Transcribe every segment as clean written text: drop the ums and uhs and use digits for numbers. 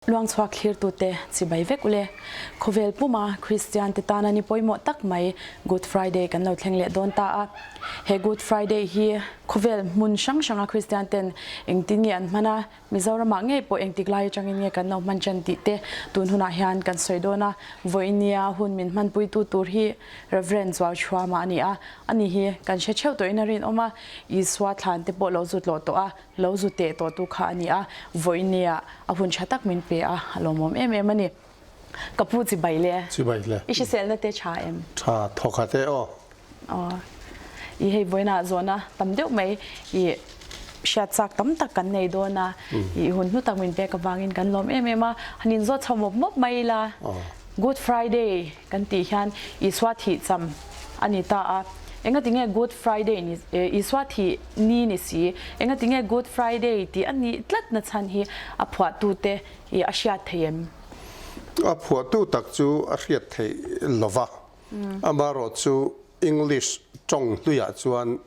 Luangchhuak thlirtute chibai vek ule. Khawvel puma Kristian te tana ni pawimawh tak mai Good Friday kan lo thleng leh dawn ta a. He Good Friday hi khawvel hmun hrang hranga Kristian ten engtin nge an hman a, Mizoramah ngei pawh engtik lai atangin nge kan lo hman ṭan tih te tun hunah hian kan sawi dawn a. Vawiinia hun min hmanpuitu tur hi Rev. Chuauchhuama a ni a, ani hi kan hre theuh tawhin a rinawm a, Isua thlan te pawh lo zut lawh tawh a, lo zu teh tawh tu kha a ni a, vawiinia a hun tha tak min pe a, a lawmawm em em a ni. Ka pu chibai le. Chibai le. I hriselna te tha em? Tha thawkha te aw. Aw. I hei vawiinah zawhna tam deuh mai i hriat chak tam tak kan nei dawn a, i hun hnu tak min pek avangin kan lawm em em a, han inzawt chho mawp mawp mai ila. Good Friday kan tih hian Isua thih cham a ni ta a, engati nge Good Friday ni Isua thih ni ni si, engati nge Good Friday tih a nih tlat na chhan hi a phuahtute i a hriat thei em? A phuahtu tak chu a hriat theih lo va, amaherawhchu English tawng hluiah chuan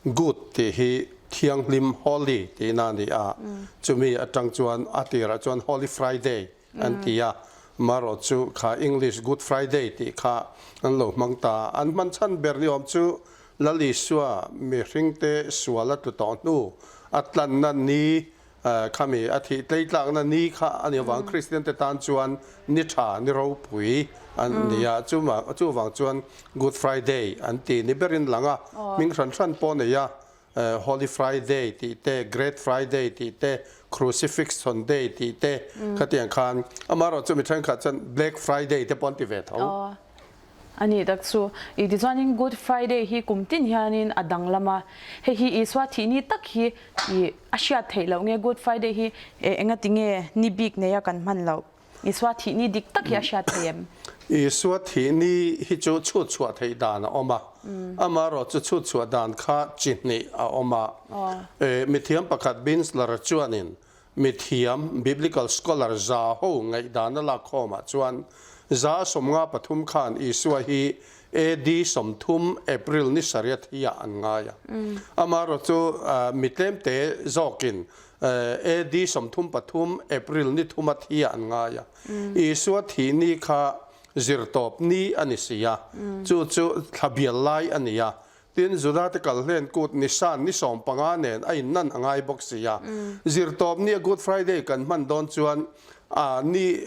Good tih hi thianghlim, holy, tihna a ni a, chumi atang chuan a tirah chuan Holy Friday an ti a, marawh chu kha English Good Friday tih kha an lo hmang ta. An hman chhan ber ni awm chu Lal Isua mihringte sual a tlu tawh hnu a tlanna ni khami a thih tleitlakna ni kha a nih avang Kristian te tan chuan ni tha ni ropui an ni a, chuvang chuan Good Friday an ti ni berin lang a, hming hran hran pawh nei a. Holy Friday tih te, Great Friday tih te, Crucifixion Day tih te khatiang khan amaherawh chu mi thenkhat chuan Black Friday te pawh an ti ve tho. Aw a nih tak chu. I tichuanin Good Friday hi kum tin hianin a danglam a, hei hi Isua thih ni tak hi i a hriat theih loh nge Good Friday hi engati nge ni bik neia kan hman loh? Isua thih ni dik tak hi a hriat thei em? Isua thih ni hi chu chhut chhuah theih dan a awm a, amaherawh chu chhut chhuah dan kha chi hnih a awm a. Mithiam pakhat Binsler chuanin mithiam, biblical scholar, za ho ngaihdan a lak khawmah chuan 153 khan Isua hi AD 30 April ni sarih a thi ah an ngai a. Amaherawh chu mi tlemte zawkin AD 33 April ni thuma thi ah an ngai a. Isua thih ni kha zirtawp ni a ni si a, chu chu thla bial lai a ni a. Tin, Juda te kal hlen kut Nisan ni 15 nen a innan a ngai bawk si a. Zirtawp ni a Good Friday kan hman dawn chuan a ni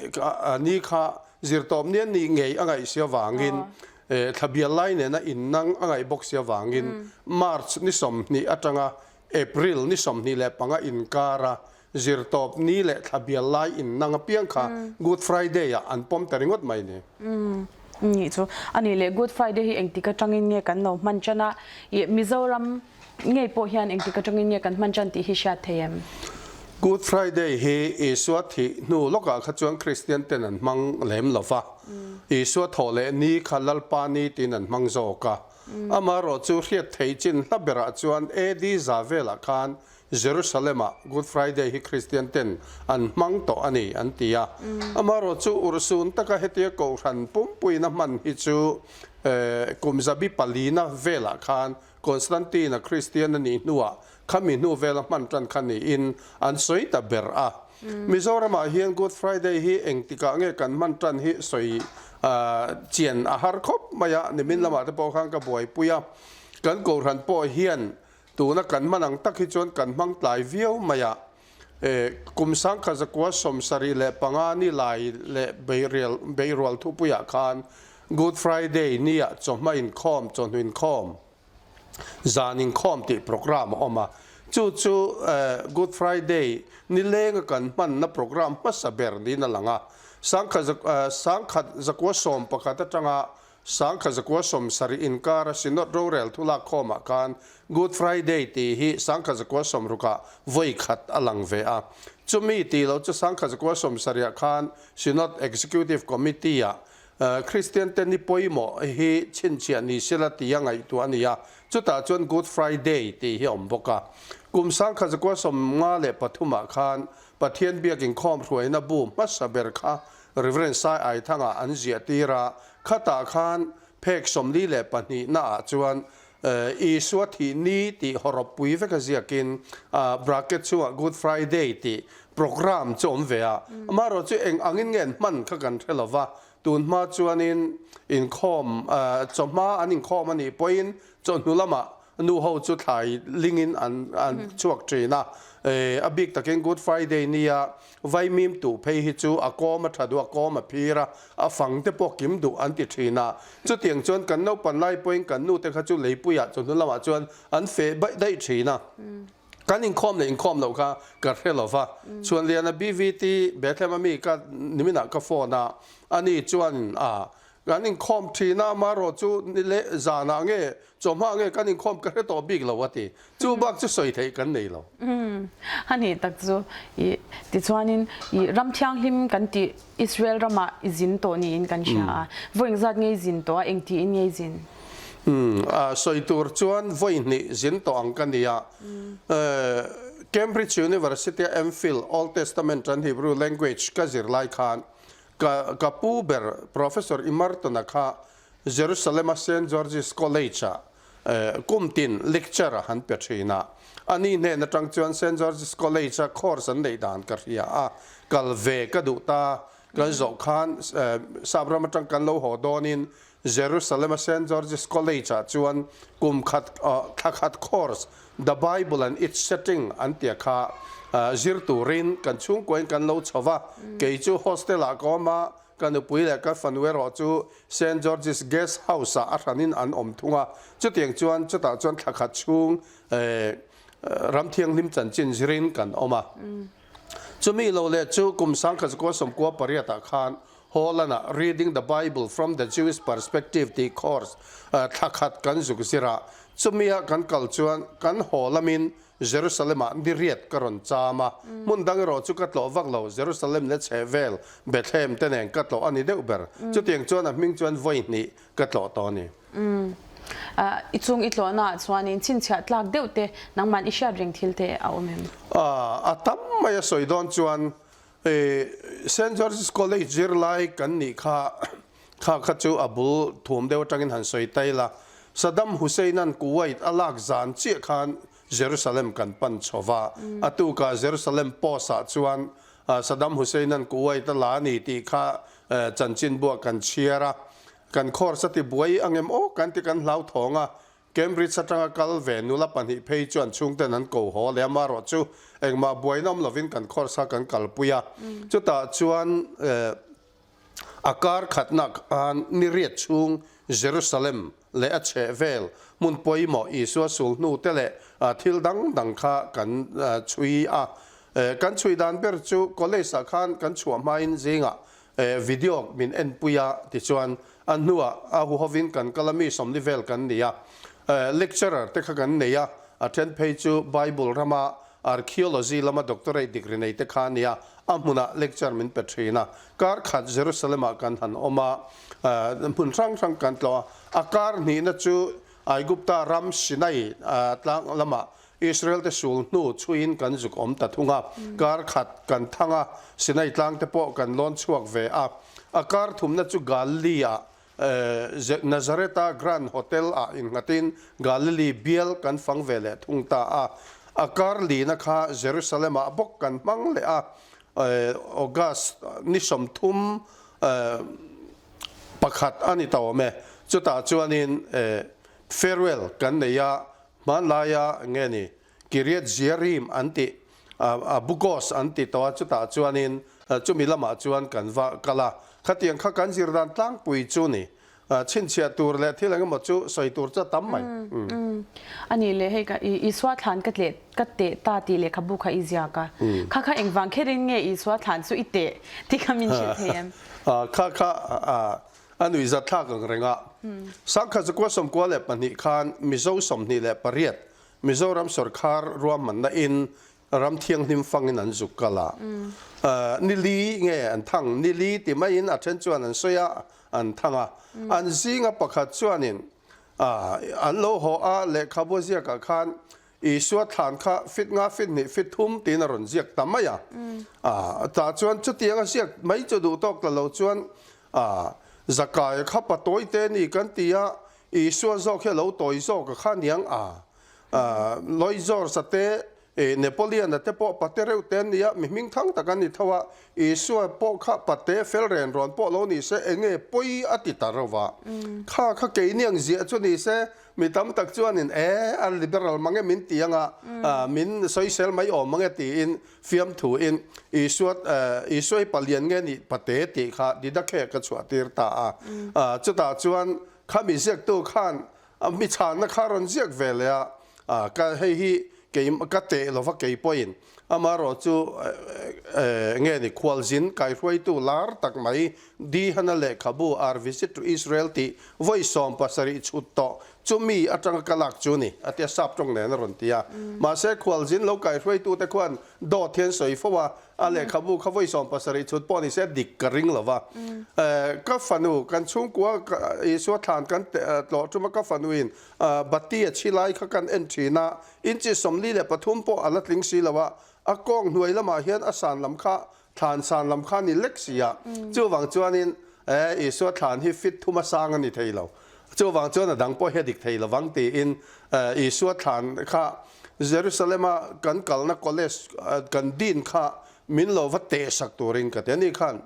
ni kha zirtawp ni a nih ngei a ngaih si avangin thla bial lai nen a innang a ngaih bawk si avangin March ni 20 atanga April ni 25 inkara zirtawp ni leh thla bial lai innang apiang kha Good Friday ah an pawm ta ringawt mai ni. Nih chu. A nih leh Good Friday hi engtik atangin nge kan lo hman tan a? Ih Mizoram ngei pawh hian engtik atangin nge kan hman tan tih hi hriat thei em? Good Friday hi Isua thih hnu lawkah kha chuan Kristian ten an hmang lem lo va. Isua thawh leh ni kha Lalpa ni tiin an hmang zawk a. Amaherawh chu hriat thei chin hla berah chuan AD za velah khan Jerusalem-ah Good Friday hi Kristian ten an hmang tawh a ni an ti a. Amaherawh chu urhsun taka hetia kohhran pumpuina hman hi chu kum zabi palina velah khan Constantine-a Kristian a nih hnuah khami hnu vela hman tan kha niin an sawi ta ber a. Mizoramah hian Good Friday hi engtikah nge kan hman tan hi sawi chian a har khawp mai a, nimin lamah te pawh khan ka buaipui a. Kan kohhran pawh hian tuna kan hman ang tak hi chuan kan hmang tlai viau mai a. Kum 1975 ni lai leh beirual thupuiah khan Good Friday nia chawhma inkhawm, chawhnu inkhawm, Zan inkhawm tih programme a awm a, chu chu Good Friday nilenga kan hmanna programme hmasa ber niin a lang a. 1911 atanga 1970 inkara Synod rorel thu lakkhawmah khan Good Friday tih hi 1960ah vawi khat a lang ve a. Chumi tih lo chu 1970ah khan Synod Executive Committee-ah Kristian te ni pawimawh hi chhinchhiah ni sela tia ngaihtuah a ni a, chutah chuan Good Friday tih hi a awm bawk a. Kum 1953ah khan Pathian biak inkhawm hruaina bu hmasa ber kha Rev. Sai Aithanga an ziah tir a, khatah khan phek 42 naah chuan. Isua thih ni tih hawrawppui vek a ziakin bracket chungah Good Friday tih programme chu awm ve a. Amaherawh chu eng angin nge an hman kha kan hre lo va, tun hma chuanin inkhawm chawhma an inkhawm a nih pawhin chawhnu lamah Nu ho chu thlai lingin an an chhuak thin a, a bik takin Good Friday nia vaimim tuh phei hi chu a kawm a tha duh a, kawm a phir a, a fang te pawh kim duh an ti thin a. Chutiang chuan kan naupan lai pawhin kan nu te kha chu leipuiah chawhnu lamah chuan an feh baih daih thin a. Kan inkhawm leh inkhawm loh kha ka hre lo va. Chhuanliana BVT Bethlehem a mi ka niminah ka phone a, ani chuan a Kan inkhawm thin a, amaherawh chu ni leh zanah nge chawhma nge kan inkhawm ka hre tawh bik lo a ti. Chu bak chu sawi theih kan nei lo. A nih tak chu i tichuanin i ram thianghlim kan tih Israel ramah i zin tawh niin kan hria a, vawi engzat nge i zin tawh a, engtiin nge i zin? Sawi tur chuan vawi hnih zin tawh ang ka ni a. Cambridge University-a MPhil, Old Testament and Hebrew Language ka zir lai khan Ka ka pu ber Professor Emerton-a kha Jerusalem-a Saint George's College-ah kum tin lecture a han pe thin a. Ani hnen atang chuan Saint George's College-a course an neih dan ka hria a, kal ve ka duh ta. Kan zawh khan sap ram atang kan lo haw dawnin Jerusalem-a Saint George's College-ah chuan kum khat thla khat course The Bible and Its Setting an tia kha zir turin kan chhungkuain kan lo chho va. Kei chu hostel-ah ka awm a, ka nupui leh ka fanu erawh chu Saint George's Guest House-ah a hranin an awm thung a. Chutiang chuan chutah chuan thla khat chhung ram thianghlim chanchin zirin kan awm a. Chumi lo leh chu kum sangkhat 1998-ah khan Holland-ah Reading the Bible from the Jewish Perspective tih course thla khat kan zuk zir a. Chumia kan kal chuan kan haw lamin Jerusalem-ah ni riat ka rawn cham a. Hmun dang erawh chu ka tlawh vak lo, Jerusalem leh chhehvel Bethlehem te nen ka tlawh a ni deuh ber. Chutiang chuan a hming chuan vawi hnih ka tlawh tawh a ni. I chung i tlawhnaah chuanin chhinchhiah tlak deuh te, nangman i hriat reng thil te a awm em? A tam mai a sawi dawn chuan Saint George's College zirlai kan nih kha kha kha chu a bul thum deuh atangin han sawi ta ila. Saddam Hussein-a'n Kuwait a lak zan chiah khan Jerusalem kan pan chho va. A tukah Jerusalem Post-ah chuan Saddam Hussein-a'n Kuwait a la a ni tih kha chanchinbuah kan chhiar a. Kan course a ti buai angem aw kan ti kan hlauthawng a. Cambridge atanga kal ve nula pahnih phei chuan chhungten an ko haw leh a, marawh chu engmah buaina awm lovin kan course kha kan kalpui a. Chutah chuan a kar khatna khan ni riat chhung Jerusalem leh a chheh vel hmun pawimawh Isua sul hnu te leh thil dang dang kha kan chhui a. Kan chhui dan ber chu college ah khan kan chhuah hmain zingah Video min enpui a tichuan a hnuah a huhovin kan kal a mi sawmli vel kan ni a, lecturer te kha kan nei a, a then phei chu Bible rama archaeology lama doctorate degree nei te kha a ni a, a hmunah lecture min pe thin a, kar khat Jerusalem ah kan han awm a, hmun hrang hrang kan tlawh a, a kar hnihna chu Aigupta ram Sinai tlang lamah Israel te sul hnu chhuiin kan zuk awm ta thung a, kar khat kan thang a, Sinai tlang te pawh kan lawn chhuak ve a. A kar thumna chu Galilee ah Nazareth-a Grand Hotel ah innghatin Galilee bial kan fang ve leh thung ta a. A kar lina kha Jerusalem ah bawk kan hmang leh a, August ni 30 pakhat a ni ta awm e. Chutah chuanin farewell kan nei a, Hmanlaia nge ni Kiriat Jearim an tih, Bugos an ti tawh a, chutah chuanin chumi lamah chuan kan va kal a. Khatiang kha kan zir dan tlangpui chu ni. Chhinchhiah tur leh thil engemaw chu sawi tur chu a tam mai. A nih leh hei ka Isua thlan ka tleh ka teh ta tih lehkhabu kha i ziak a. Kha kha engvang kherin nge Isua thlan chu i teh tih kha min hrilh thei em? Kha kha A nuihzat thlak ang reng a. 1992 khan Mizo 28 Mizoram sawrkhar ruahmanna in ram thianghlim fangin an zuk kal a. Ni li nge an thang? Ni li ti maiin a then chuan an sawi a, an thang a. An zinga pakhat chuanin an lo haw a, lehkhabu ziakah khan Isua thlan kha fit nga, fit hnih, fit thum tiin a rawn ziak ta mai a. Tah chuan chutiang a ziak mai chu duh tawk ta lo chuan Zakaia kha pa tawi te ni kan ti a, Isua zawk hi a lo tawi zawk a kha niang a. Lloyd George-a te, Napoleon-a te pawh pate reuh te an ni a, mi hming thang tak an ni tho a, Isua pawh kha pate fel ren rawn pawh lo ni se eng nge pawi a ti ta reuh va. Kha kha keini ang ziah chu ni se, mi tam tak chuanin e, a liberal mang e min ti ang a, min sawisel mai awm ang e tiin fiamthuin Isua, Isua hi palian nge nih pate tih kha Didache ka chhuah tir ta a. Chutah chuan khami ziaktu khan A mi chhanna kha rawn ziak ve leh a, a ka hei hi kei ka teh lova kei pawhin amaherawh chu nge ni khualzin kaihruaitu lar tak mai Di Hana lehkhabu Our Visit to Israel tih vawi 70 chhut tawh chu mi atanga ka lak chu ni a tia sap tawng nen a rawn ti a. Mahse khualzin lo kaihruaitute khuan dawt hian sawi fo a, A lehkhabu kha vawi 70 chhut pawh ni se dik ka ring lo va. Ka fanu, kan chhungkua Isua thlan kan tlawh tum a, ka fanuin bati a chhi lai kha kan en thin a, inchi 43 pawh a la tling si lo a, a kawng hnuai lamah hian a san lam kha thlan san lam kha a ni lek si a, chuvang chuanin Isua thlan hi fit thuma sang a ni thei lo. Chuvang chuan a dang pawh hi a dik thei lovang tiin Isua thlan kha Jerusalem-a kan kalna college kan din kha min lo va tehsak turin ka ti a ni khan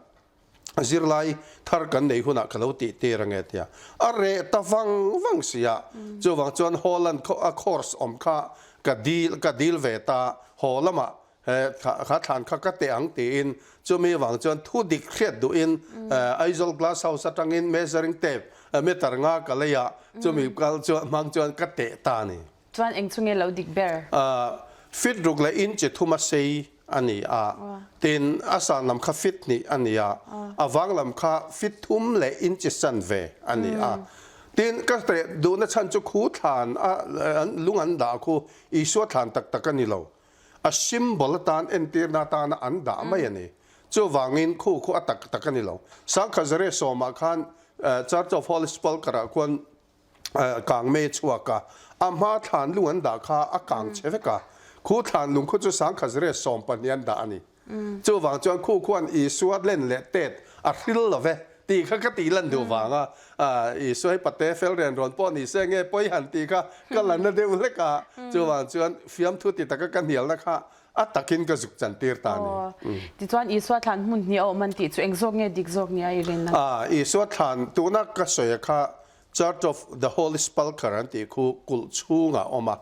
zirlai thar kan nei hunah ka lo tih tir ange tia a reh ta vang vang si a. Chuvang chuan Holland a course awm kha ka dil ka dil ve ta haw lamah He kha thlan kha ka teh ang tiin chumi avang chuan thu dik hriat duhin Aizawl Glass House atangin measuring tape meter nga ka lei a, chumi kal chuan hmang chuan ka teh ta a ni. Chuan eng chu nge lo dik ber? Feet ruk leh inch thuma sei a ni a, tin a san lam kha feet hnih a ni a, a vang lam kha feet thum leh inch san ve a ni a. Tin ka teh duhna chhan chu khu thlan a lung an dah khu Isua thlan tak tak a ni lo. A symbol atan entirna atana an dah mai a ni. Chuvangin khu khu a tak tak a ni lo. Sangkhat zare sawmah khan Church of Holy Sepulchre ah khuan kang mei a chhuak a, a hma thlan lung an dah kha a kang chhe vek a. Khu thlan lung khu chu sangkhat zare 12 an dah a ni. Chuvang chuan khu khuan Isua len leh tet a hril lo ve tih kha ka tih lan duh vanga Isua hi pate fel rian rawn pawh ni se nge pawi han tih kha ka la na deuh hlek a. Chuvang chuan fiamthu ti taka ka hnialna kha a takin ka zuk chan tir ta a ni. Tichuan Isua thlan hmun hnih a awm an tih chu eng zawk nge dik zawk nia i rin a? Isua thlan tuna ka sawi a kha Church of the Holy Sepulchre an tih khu kulh chhungah a awm a.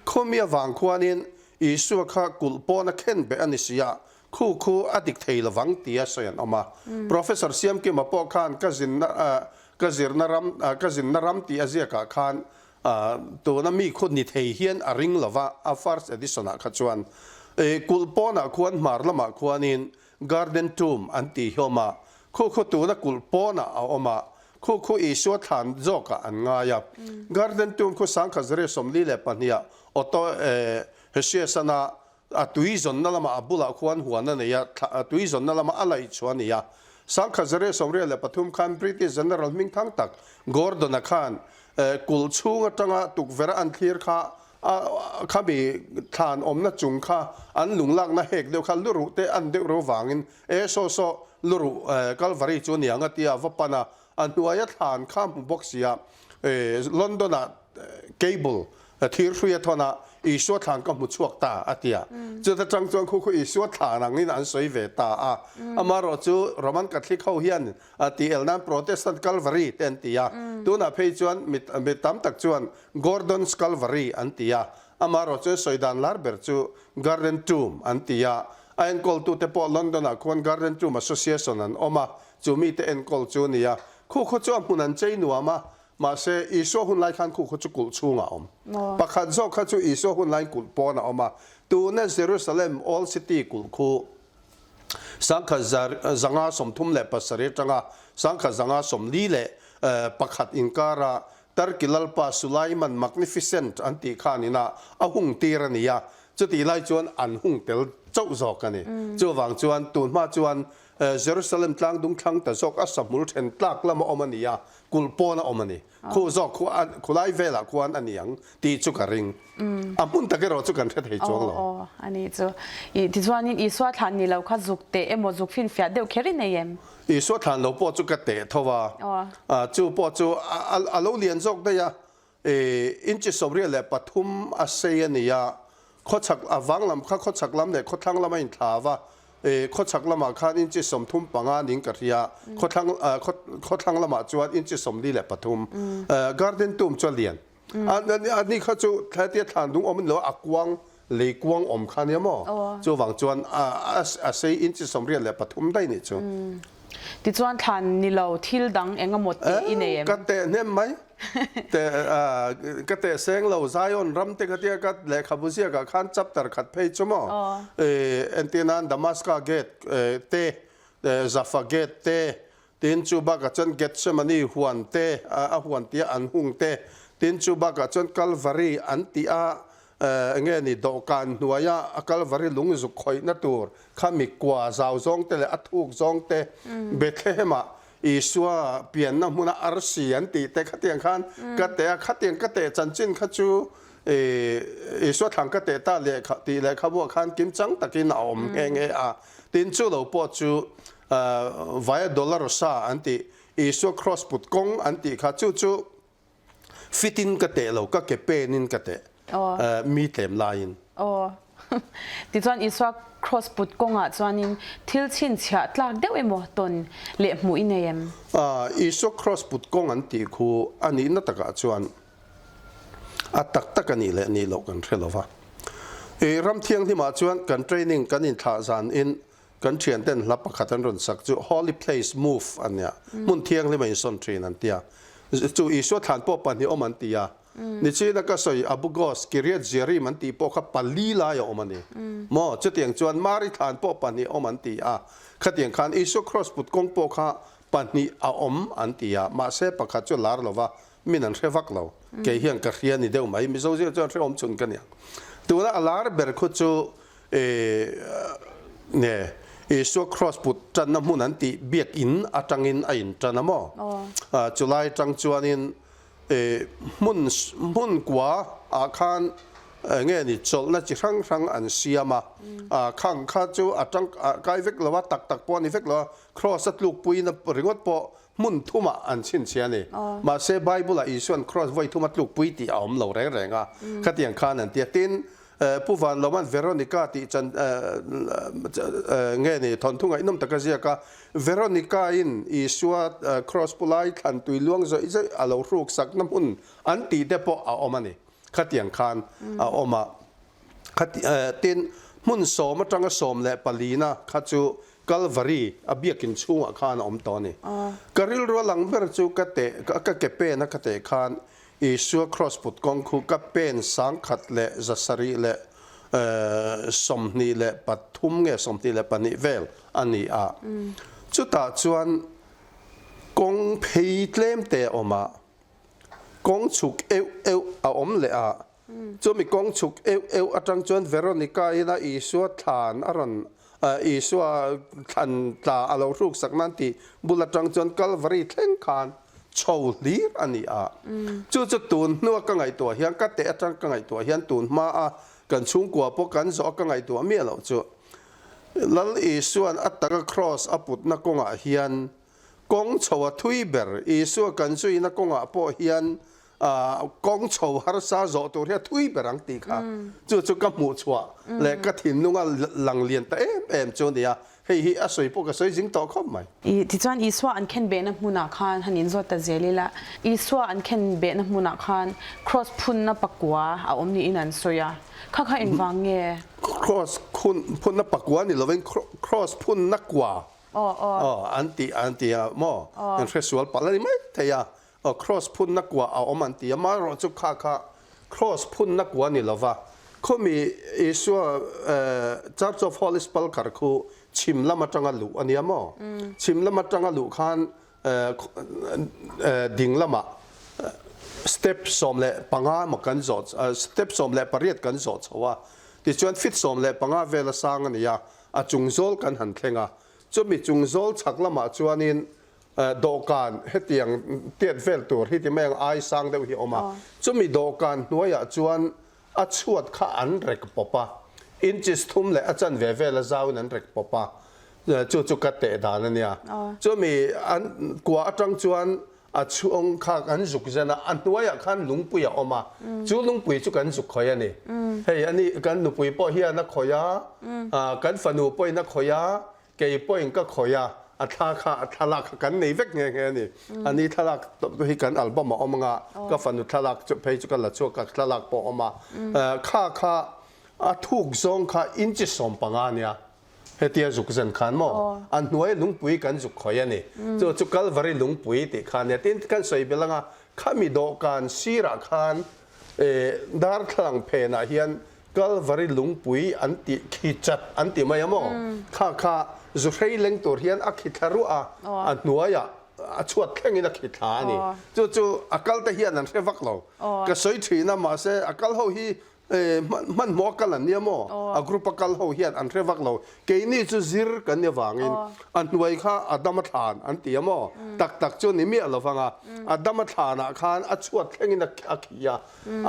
Khawmi avang khuanin Isua kha kulh pawn a khen beh a ni si a, khu khu a dik thei lovang tia sawi an awm a. Professor Siamkima pawh khan ka zinna ka zirna ram ka zinna ram tih a ziakah khan tuna mi khu ni thei hian a ring lova a first edition ah kha chuan kulh pawnah khuan hmar lamah khuanin Garden Tomb an tih hi awm a, khu khu tuna kulh pawnah a awm a, khu khu Isua thlan zawkah an ngai a. Garden Tomb khu sangkhat zariah 42 ah Otto Hesiasana a tui zawnna lamah a bulah khuan huan a nei a, tui zawnna lamah a laih chhuah a ni a. 1983 khan British General hmingthang tak Gordon-a khan kulh chhung atanga tukverh a an thlir kha A khami thlan awmna chung kha an lunglakna hek deuh kha luruh te an deuh ro vangin e saw saw luruh Kalvari chu niang a tia va pan a, a hnuaia thlan kha hmu bawk sia London ah cable thir hrui a thawn a Isua thlan ka hmu chhuak ta a tia. Chuta tang chuan khu khu Isua thlan angin an sawi ve ta a. Amaherawh chu Roman Catholic ho hian a tih el nan Protestant Calvary te an ti a, tunah phei chuan mi tam tak chuan Gordon's Calvary an ti a, amaherawh chuan sawi dan lar ber chu Garden Tomb an ti a, a enkawltute pawh London-ah khuan Garden Tomb Association an awm a, chu mite enkawl chu a ni a. Khu khaw chu a hmun an chei nuam a, mahse Isua hun lai khan khu khaw chu kulh chhungah a awm. Pakhat zawk kha chu Isua hun laiin kulh pawn a awm a, tuna Jerusalem Old City kulh khu 1537 atanga 1541 inkara Turkey lalpa Sulaiman Magnificent an tih khan ina a hung tir a ni a, chutih lai chuan an hung tel chauh zawk a ni. Chuvang chuan tun hma chuan Jerusalem tlang dung thlang ta zawk a sahmul then tlak lama awm a ni a, kulh pawn a awm a ni. Khu zawk khu a khulai velah khuan a ni ang tih chu ka ring. A hmun tak erawh chu kan hre thei chuang lo. Aw aw a ni chu. I tichuanin Isua thlan ni lo kha zuk teh emaw zuk finfiah deuh kher i nei em? Isua thlan lo pawh chu ka teh tho a. Chu pawh chu a lo lian zawk daih a. Inchi 73 a sei a ni a, khawchhak a vang lam kha khawchhak lam leh khawthlang lam a inthlau a, khawchhak lamah khan inchi 35 ning ka hria, khawthlang khawthlang lamah chuan inchi 43. Garden tomb chu a lian. A ni kha chu hetia thlan dung awm a ni lo a, a kuang lei kuang awm kha nia maw? Chuvang chuan a sei inchi 83 daih nih chu. Tichuan thlan ni lo thil dang eng emaw teh i nei em? Ka teh hnem mai. Teh ka teh seng lo Zion ram te kha tia ka lehkhabu ziakah khan chapter khat phei chu maw? Entir nan Damaska gate te, Jaffa gate te, Tin, chu bakah chuan Gethsemane huan te, a huan tia an hung te, tin, chu bakah chuan Kalvari an tih a, eng nge ni, dawhkan hnuaia a Kalvari lung zuk khawihna tur kha mi kua zau zawng te leh a thuk zawng te, Bethlehem-ah Isua pianna hmuna arsi an tih te khatiang khan ka teh a, khatiang ka teh chanchin kha chu Isua thlang ka teh ta lehkha tih lehkhabuah khan kimchang takin a awm nghe nghe a. Tin, chu lo pawh chu Via Dolorosa an tih, Isua Kraws put kawng an tih kha chu chu fit in ka teh lo, ka ke pen in ka teh, mi tlem laiin. Aw. Tichuan Isua Kraws put kawngah chuanin thil chhinchhiah tlak deuh emaw tawn leh hmuh i nei em? Isua Kraws put kawng an tih khu a nihna takah chuan a tak tak a nih leh nih loh kan hre lo va. I ram thianghlimah chuan kan training kan inthlah zanin Kan thianten hla pakhat an rawn sak chu Holy Place Move a nia, hmun thianghlim a insawn thin an ti a. Chu Isua thlan pawh pahnih awm an ti a. Nichina ka sawi Abu Gos, Kiriath Jearim an tih pawh kha pali lai a awm a ni. Maw? Chutiang chuan Mari thlan pawh pahnih awm an ti a. Khatiang khan Isua Kraws put kawng pawh kha pahnih a awm an ti a. Mahse pakhat chu lar lo va, min an hre vak lo. Kei hian ka hria ni deuh mai. Mizo zir chuan hrehawm chhun ka nia. Tuna a lar ber khu chu nge Isua Kraws put tanna hmun an tih biakinn atangin a intan a maw? Chulai atang chuanin hmun hmun kua ah khan nge ni chawlhna chi hrang hrang an siam a. Khang kha chu a tang kai vek lo a, tak tak pawh a ni vek lo a, Kraws a tlukpuina ringawt pawh hmun thumah an chhinchhiah a ni. Mahse, Bible-ah Isua'n Kraws vawi thum a tlukpui tih a awm lo reng reng a, khatiang khan an ti a. Tin, Pu Vanloma'n Veronica tih chan nge ni thawnthu ngaihnawm taka ziak a, Veronica-in Isua Kraws pu lai thlan tui luang zawih zawih a lo hruk sakna hmun an tih te pawh a awm a ni. Khatiang khan a awm a. Tin, hmun sawm atanga 14na kha chu Kalvari a biakin chhungah khan a awm tawh a ni. Ka rilru a lang ber chu ka teh, ka ke pen a ka teh khan Isua Kraws put kawng khu ka pen 1123 nge 22 vel a ni a. Chutah chuan kawng phei tlem te a awm a, kawng chhuk euh euh a awm leh a. Chumi kawng chhuk euh euh atang chuan Veronica ina Isua thlan a rawn Isua thlan tla a lo hruk sak nan tih bul atang chuan Kalvari thleng khan chho hlir a ni a. Chu chu tun hnua ka ngaihtuah hian ka teh atang ka ngaihtuah hian tun hma a kan chhungkua pawh kan zawh a ka ngaihtuah miah loh chu Lal Isuan a taka Kraws a putna kawngah hian kawng chho a thui ber Isua kan zuina kawngah pawh hian kawng chho harsa zawh tur hi a thui ber ang tih kha chu chu ka hmuh chhuah leh ka thinlunga lang lian ta em em chu a ni a, hei hi a sawi pawh ka sawi zing tawh khawp mai. Tichuan Isua an khen behna hmunah khan han inzawt ta zel ila, Isua an khen behna hmunah khan Kraws phunna pakua a awm niin an sawi a, kha kha engvang nge? Kraws phunna pakua ni lovin Kraws phunna kua an ti an ti a maw? An hresual palh a ni mai thei a, Aw Kraws phunna kua a awm an ti a, amaherawh chu kha kha Kraws phunna kua ni lova, khawmi Isua Church of Holy Sepulchre khu chhim lam atanga luh a nia maw? Chhim lam atanga luh khan ding lamah step 15 emaw kan zawh, step 18 kan zawh chho a. Tichuan feet 15 vela sang a ni a, a chung zawl kan han thleng a. Chumi chung zawl chhak lamah chuanin dawhkan hetiang tiat vel tur hi ti mai ang ai sang deuh hi a awm a. Chumi dawhkan hnuaiah chuan a chhuat kha an rek pawp a, inches thum leh a chanve vela zauin an rek pawp a, chu chu ka teh dan a nia. Chumi an kua atang chuan a chhung kha kan zuk zen a, a hnuaiah khan lungpui a awm a, chu lungpui chu kan zuk khawih a ni. Hei a ni, kan nupui pawh hian a khawih a, kan fanu pawhin a khawih a, Kei pawhin ka khawih a, a thla kha a thlalak kha kan nei vek nghe nghe a ni. A ni thlalak hi kan album a awm anga, ka fanu thlalak chu phei chu ka la chhuak a, thlalak pawh a awm a. Kha kha a thuk zawng kha inchi 15 a nia, hetia zuk zen khan maw? A hnuai lungpui kan zuk khawih a ni. Chu chu Kalvari lungpui tih kha a nia. Tin, kan sawi belh anga, khami dawhkan sirah khan darthlalang phenah hian Kalvari lungpui an tih khi chat an ti mai a maw? Kha kha zuhrei leng tur hian a khi thla ruah a, a hnuaiah a chhuat thlengin a khi thla a ni. Chu chu a kal te hian an hre vak lo. Ka sawi thin a, mahse a kal ho hi hmanhmawh a kal an nia maw? A group a kal ho hian an hre vak lo. Keini chu zir kan ni avangin a hnuai kha a dam a thlan an ti a maw? Tak tak chu ni miah lo vang a, a dam a thlanah khan a chhuat thlengin a khi a.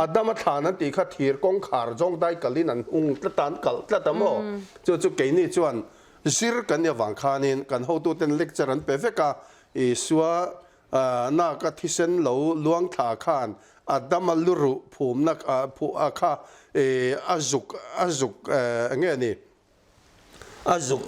Adama thlan an tih kha thir kawngkhar zawng dai kalin an hung tlat a, an kalh tlat a maw? Chu chu keini chuan zir kan nih avang khanin kan hotuten lecture an pe vek a, Isua naka thisen lo luang thla khan Adama luruh phumna kha a zuk a zuk enge ni? A zuk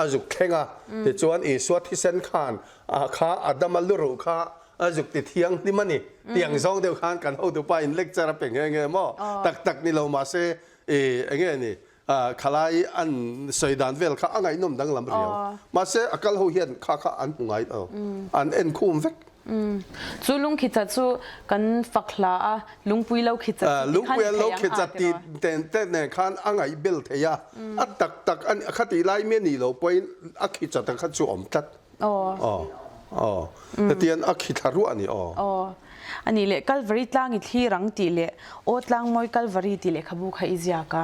a zuk thleng a, tichuan Isua thisen khan a kha Adama luruh kha a zuk ti thianghlim a ni tih ang zawng deuh khan kan hotupa in lecture a pe nghe nghe maw? Tak tak ni lo mahse i enge ni khalai an sawi dan vel kha a ngaihnawm danglam riau. Mahse a kal ho hian kha kha an hmu ngai lo, an en khum vek. Chu lungkhitsa chu kan fak hla a, lungpui lo khitsa chu ti khan i thei ang a ti raw. Ten te nen khan a ngaih bel thei a, a tak tak a kha tih lai mi a nih loh pawhin a khitsa ta kha chu awm tlat. Aw aw hetian a khithla ruah a ni aw. Aw a nih leh Kalvari tlang i thlir ang tih leh aw tlang mawi Kalvari tih lehkhabu kha i ziak a.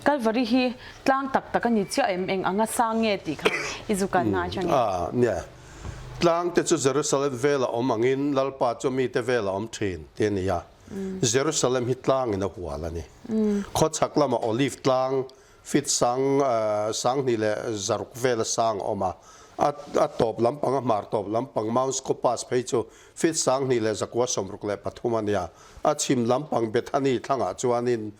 Kalvari hi tlang tak tak a ni chiah em eng anga sang nge tih kha i zukalna atangin. A nia. Tlang te chu Jerusalem vela awm angin Lalpa chu mite vela awm thin tih a ni a. Jerusalem hi tlangin a hual a ni. Khawchhak lama Olive tlang feet sang 2600 vela sang a awm a. A tawp lampang a hmar tawp lampang Mount Scopus phei chu feet 1963 a ni a. A chhim lampang Bethany thlangah chuanin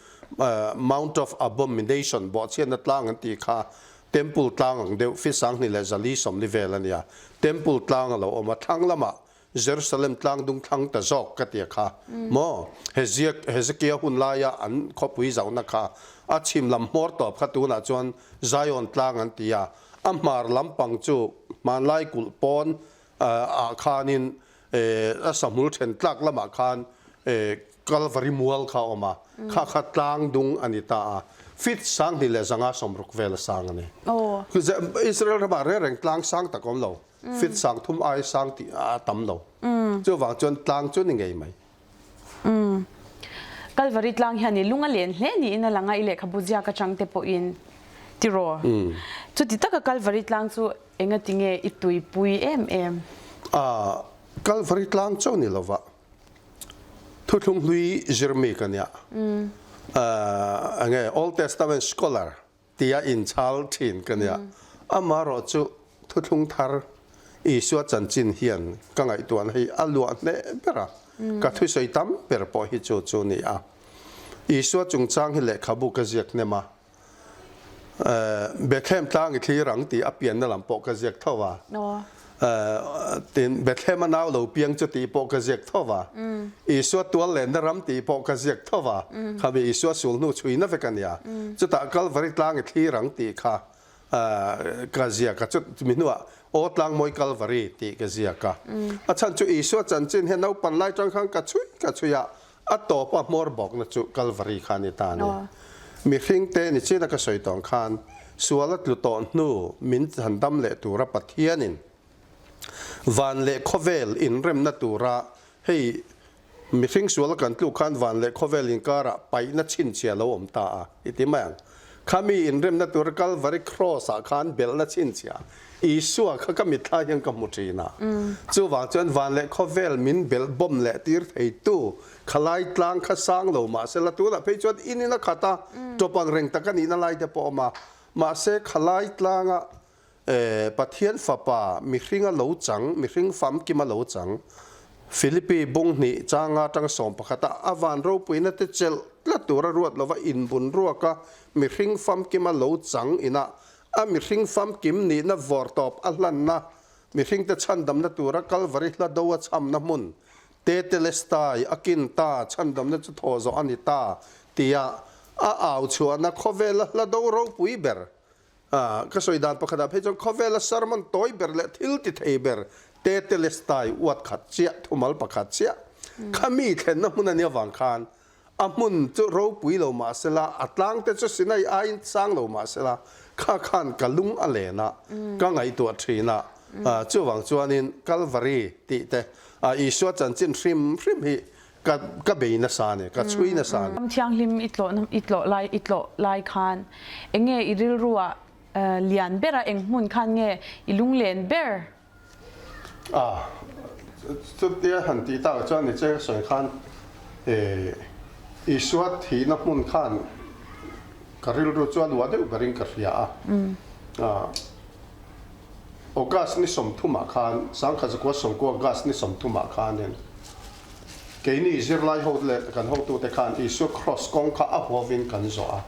Mount of Abomination bawhchhiatna tlang an tih kha Temple tlang ang deuh feet 2440 vel a nia. Temple tlang a lo awm a, thlang lamah Jerusalem tlang dung thlang ta zawk ka tia kha maw? Hezekia hun laia an khawpui zauhna kha a chhim lam hmawr tawp kha tunah chuan Zion tlang an ti a, a hmar lampang chu hmanlai kulh pawn ah khanin a sahmul then tlak lamah khan Kalvari mual kha a awm a, kha kha tlang dung a ni ta a, feet 2560 vel a sang a ni. Israel ramah reng reng tlang sang tak a awm lo, feet 3000 ai sang tih a tam lo. Chuvang chuan tlang chu ni ngei mai. Kalvari tlang hian i lung a len hle niin a lang a, i lehkhabu ziak atang te pawhin tiraw. Chuti taka Kalvari tlang chu Engati nge i tuipui em em? A, Kalvari tlang chauh ni lova thuthlung hlui zirmi ka nia. Enge Old Testament scholar tia inchhal thin ka nia. Amaherawh chu thuthlung thar Isua chanchin hian ka ngaihtuahna hi a luah hneh ber a, ka thusawi tam ber pawh hi chu chu ni a. Isua chungchang hi lehkhabu ka ziak hnem a, Bethlehem tlang i thlir ang tih a pianna lam pawh ka ziak tho va. Tin, Bethlehem a nau lo piang chu tih pawh ka ziak tho va. Isua tual lenna ram tih pawh ka ziak tho va. Khami Isua sulhnu chhuina vek a nia. Chutah Kalvari tlang i thlir ang tih kha ka ziak a. Chumi hnuah Aw Tlangmawi Kalvari tih ka ziak a. A chhan chu Isua chanchin hian naupan lai tang khan ka chhui ka chhui a, A tawpa hmawr bawkna chu Kalvari kha a ni ta a ni. Mihringte ni china ka sawi tawng khan sual a tlu tawh hnu min han dam leh tura Pathianin van leh khawvel inremna tura hei Mihring suala kan tluk khan van leh khawvel inkarah paihna chhinchhiah a lo awm ta a, i ti mai ang. Khami inremna tura Kalvari Cross-ah khan belhna chhinchhiah Isua kha ka mitthla hian ka hmu thin a. Chuvang chuan van leh khawvel min belh bawm leh tir theitu khalai tlang kha sang lo mahse la tunah phei chuan in in a khat a, tawp ang reng tak a nihna lai te pawh a awm a. Mahse khalai tlanga Pathian Fapa mihringa lo chang, mihring famkima lo chang, Philippi bung hnih changa atanga sawmpakhata a van ropuina te chelh tlat tura ruat lova inbun ruaka mihring famkima lo chang inah a mihring famkim nihna vawrtawp a hlanna, mihringte chhandamna tura Kalvari hla do a chhamna hmun, Tetelestai a kin ta, chhandamna chu thaw zawh a ni ta, tia a au chhuahna khawvela hla do ropui ber A, ka sawi dan pakhatah phei chuan khawvela sermon tawi ber leh thil ti thei ber Tetelestai uat khat chiah, thumal pakhat chiah kha mi thlenna hmun a nih avang khan a hmun chu ropui lo mah sela, a tlang te chu Sinai aiin sang lo mah sela, kha khan ka lung a len a, ka ngaihtuah thin a. Chuvang chuanin Kalvari tih te, Isua chanchin hrim hrim hi Ka ka bei nasa a ni, ka chhui nasa a ni. Ram thianghlim i tlawh i tlawh lai i tlawh lai khan eng nge i rilruah lian ber a, eng hmun khan nge i lunglen ber? A, chutia han tih takah chuan ni che ka sawi khan Isua thihna hmun khan ka rilru chu a luah deuh berin ka hria a. August ni sawmthumah khan, Sangkhazakua sawmkua August ni sawmthumah khanin keini zirlai ho leh kan hotute khan Isua Kraws kawng kha a huavin kan zawh a.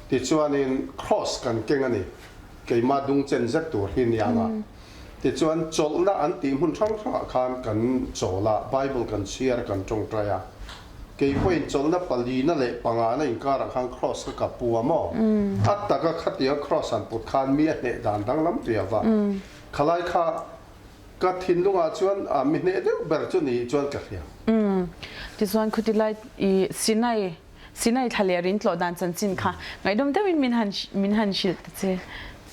Tichuanin Kraws kan keng a ni, keimah dung chen zet tur hi nia ang a. Tichuan chawlhna an tih hmun hrang hrangah khan kan chawl a, Bible kan chhiar a, kan tawngtai a. Kei pawhin chawlhna palina leh pangana inkarah khan Kraws ka kap pu a maw? A taka khatiang Kraws han put khan mi a hneh dan danglam riau va. Khalai kha ka thinlungah chuan mi hneh deuh ber chu ni chuan ka hria. Tichuan khutilai i Sinai Sinai thlaler in tlawh dan chanchin kha ngaihdawm deuhin min han min han hrilh ta che.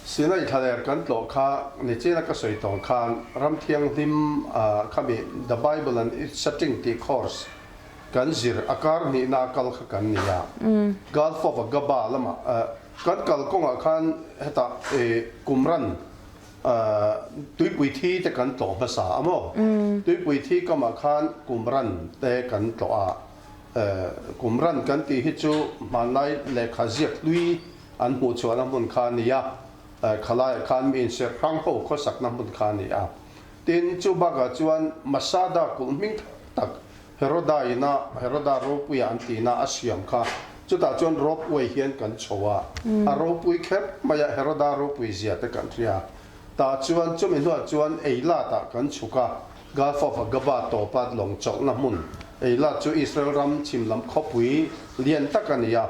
Sinai thlaler kan tlawh kha nichina ka sawi tawng khan Ram Thianghlim khami The Bible and Its Setting tih course kan zir a kar hnihna kal kha kan ni a. Gulf of Aqaba lamah kan kal kawngah khan hetah Qumran tuipui thi te kan tlawh hmasa a maw? Tuipui thi kamah khan Qumran te kan tlawh a. Qumran kan tih hi chu hmanlai lehkha ziak hlui an hmuh chhuahna hmun kha a ni a, khalaiah khan mi inserh hrang ho khawsakna hmun kha a ni a. Tin, chu bakah chuan Masada kulh hming thar tak Heroda ina Heroda ropuia an tihna a siam kha chutah chuan rope way hian kan chho a, a ropui kher mai a, Heroda ropui zia te kan hria. Tah chuan chumi hnuah chuan Eilat-ah kan chhuk a, Gulf of Aqaba tawpa lawng chawlhna hmun Eilat chu Israel ram chhim lam khawpui lian tak a ni a.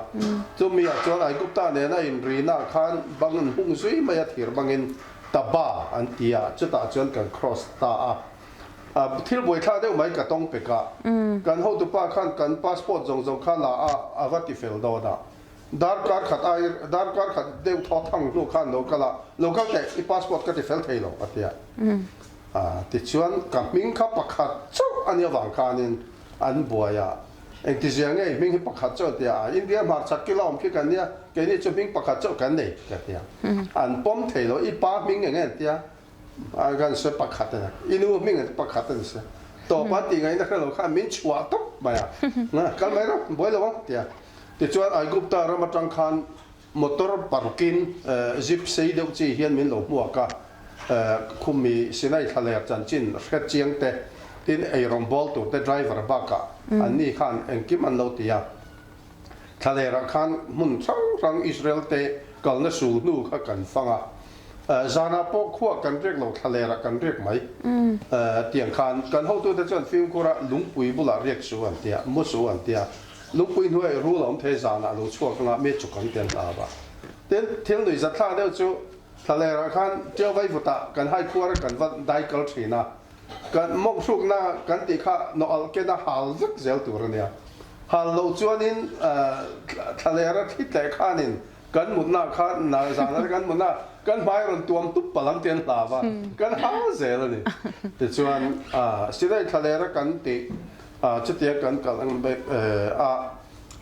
Chumi ah chuan Aigupta nena inrina khan bang an hung zui mai a, thir bangin Taba an ti a, chutah chuan kan cross ta a. Thil buaithlak deuh mai ka tawng pek a, kan hotupa khan kan passport zawng zawng kha la a, a va ti fel dawn a. Darkar khat ai, darkar khat deuh thaw thang hnu khan lo kal a, lo kal teh, i passport ka ti fel thei lo a ti a. Tichuan ka hming kha pakhat chauh a nih avang khanin an buai a, engtizia nge i hming hi pakhat chauh tia a, India hmarchhak kila awm khi kan nia, keini chu hming pakhat chauh kan nei ka ti a. An pawm thei lo, i pa hming eng nge an tia, a kan sawi pakhat a nia, i nu hming an ti pakhat a ni sia, tawp an tih ngaihna hre lo khan min chhuah tawp mai a, kal mai rawh, buai lo ang tia. Tichuan Aigupta ram atang khan Motor parkin zip sei deuh chi hian min lo hmuak a, khumi Sinai thlaler chanchin hre chiang te, tin eirawng bawl tur te driver bakah an ni khan engkim an lo ti a. Thlalerah khan hmun hrang hrang Israel te kalna sul hnu kha kan fang a, zanah pawh khuah kan riak lo thlalerah kan riak mai. Tiang khan kan hotute chuan fimkhura lungpui bulah riak su an ti a, mu su an ti a. Lungpui hnuai rul a awm thei zanah lo chhuak anga mi chuk ang ten hlau a. Tin, thil nui zat thlak deuh chu thlalerah khan Ṭiau vaivutah kan hai khuar a kan va dai kal thin a. Kan mawnghrukna kan tih kha nawh kena hal vek zel tur a nia. Hal loh chuanin thlalera thli tleh khanin kan mutna kha zanah te kan mutna kan hmai rawn tuam tup palh ang ten hlau a, kan hal zel a ni. Tichuan, Sinai thlalera kan tih. Chutia kan kal ang a